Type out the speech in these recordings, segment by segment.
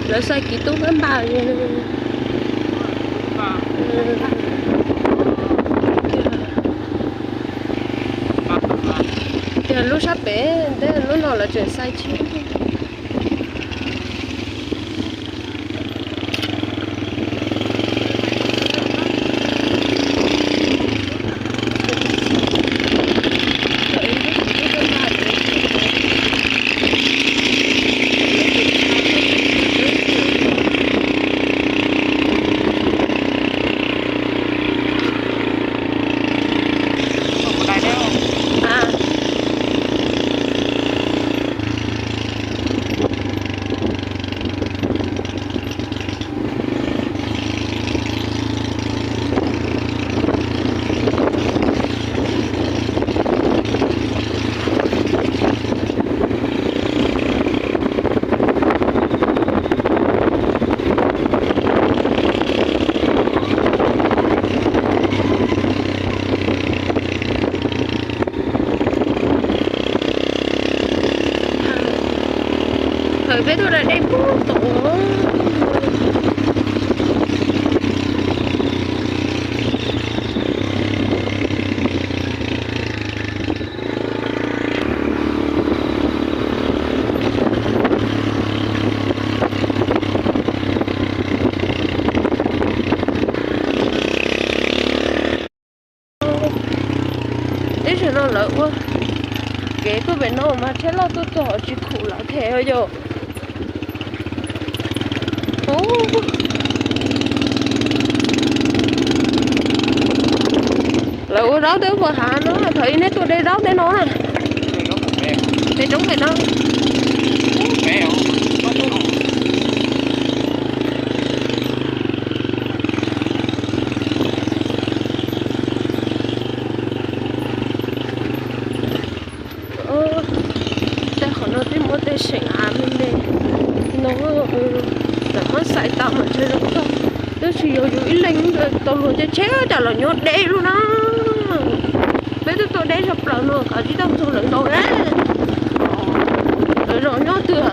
Lawv xaiv kiv tub npaj npaj. Tiag, lub sab pem ntej lub no lawv tseem xaiv tsis. Thaum peb tuaj da dej pub tom. Teb chaws no lawv ua kev tuaj pem no mas tsheb loj tuaj txog tsis khum lawv them yom. Lawv ua zaub tej puas hav no, thaum ub neb tuaj de zaub tej no na. Tej roob pem no. Tej qhov no twb muaj tej seem av me me no, lawv muab xais tau mas tseem zoo nkauj. Tab sis yog yus ib leeg tau luag cov tsheb cas los nyob deb lub na. Peb twb tuaj deb zog plaws no kav tsij tau txog lawv ntaus na. Lawv zos nyob twg?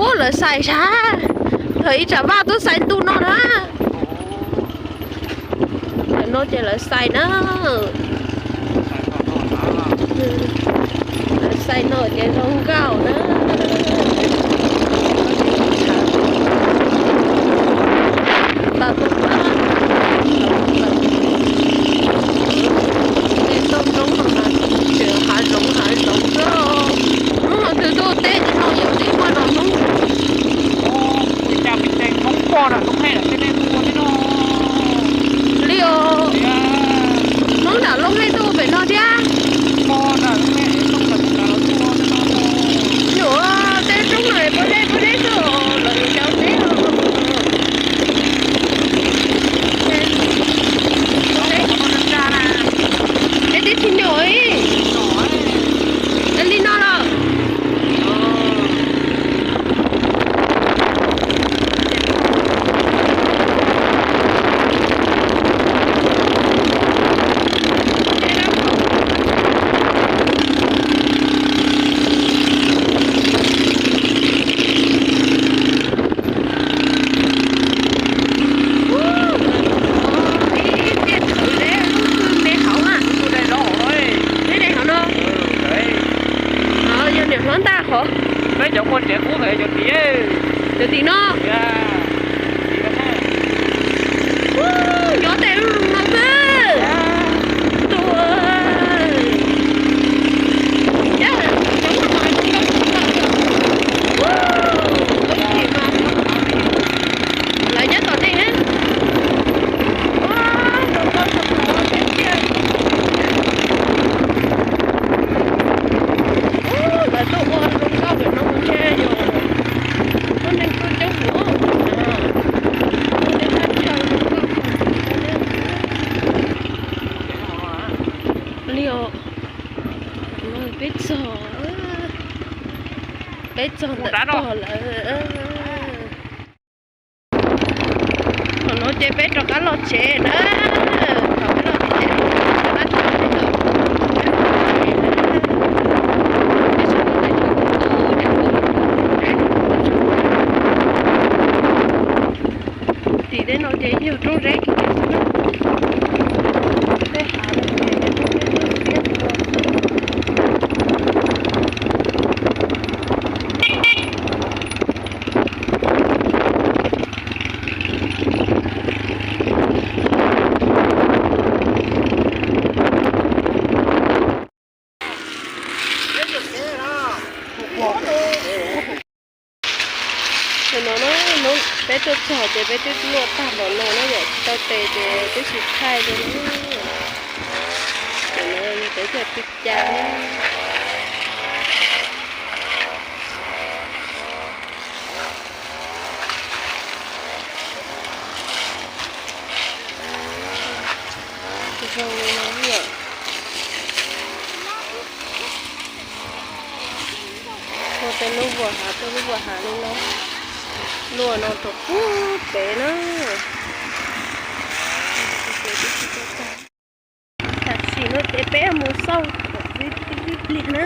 Ub, lawv xais sab, thaum ib tsam vaj tuaj xais ntu no na. Tam no ces lawv xais na. Lawv xais no ces zoo nkauj na. Tej toj roob no mas tseem hav zoov hav zoov xwb. Hnub no twb tuaj teb no yog teb muaj no Hmoob. Li os, Hmoob nram Looj Haij tuaj pem no thiab. Nyuam tej roob no puas deb puas deb xwb lawv cov teb no. Es tib tsis nyuam ib, es li no los. Ib tiaj thawv deb lub twg me hauv na? Neb de hauv no. Yog niam hlob ntaj qhov. Peb cov muaj riam qub ntawd cov tim. Cov tim no. Nyob tej lub no xwb. Tus lawv nyob tom nej na. Lawv tuaj ua zoo nkauj pem no ntshe yog muaj neeg tuaj coob heev. Li os, peb txog, peb txog ntawm tog lawm. Thaum no ces peb rov qab los tsev na. Thaum peb los tsev ces rov qab txog tsev lawm. Peb txog tsev tub tub ces kuv Ces yog roob zeb kiag tiag xwb na. Tej hav no ces yog roob zeb tuaj xiab xwb. Tus no na, peb tuaj txog ces peb twb luaj tag npaum no na yom, tsis tau tes ces twb tsis thaij li na. Tus no yog peb cov tw ca na. Zoo li no yom. Ua tej lub vuas hav, tej lub vuas hav li no. Luaj no rau pub pem na. Tam sim no ces peb mus xauj kom txi tib pliag na.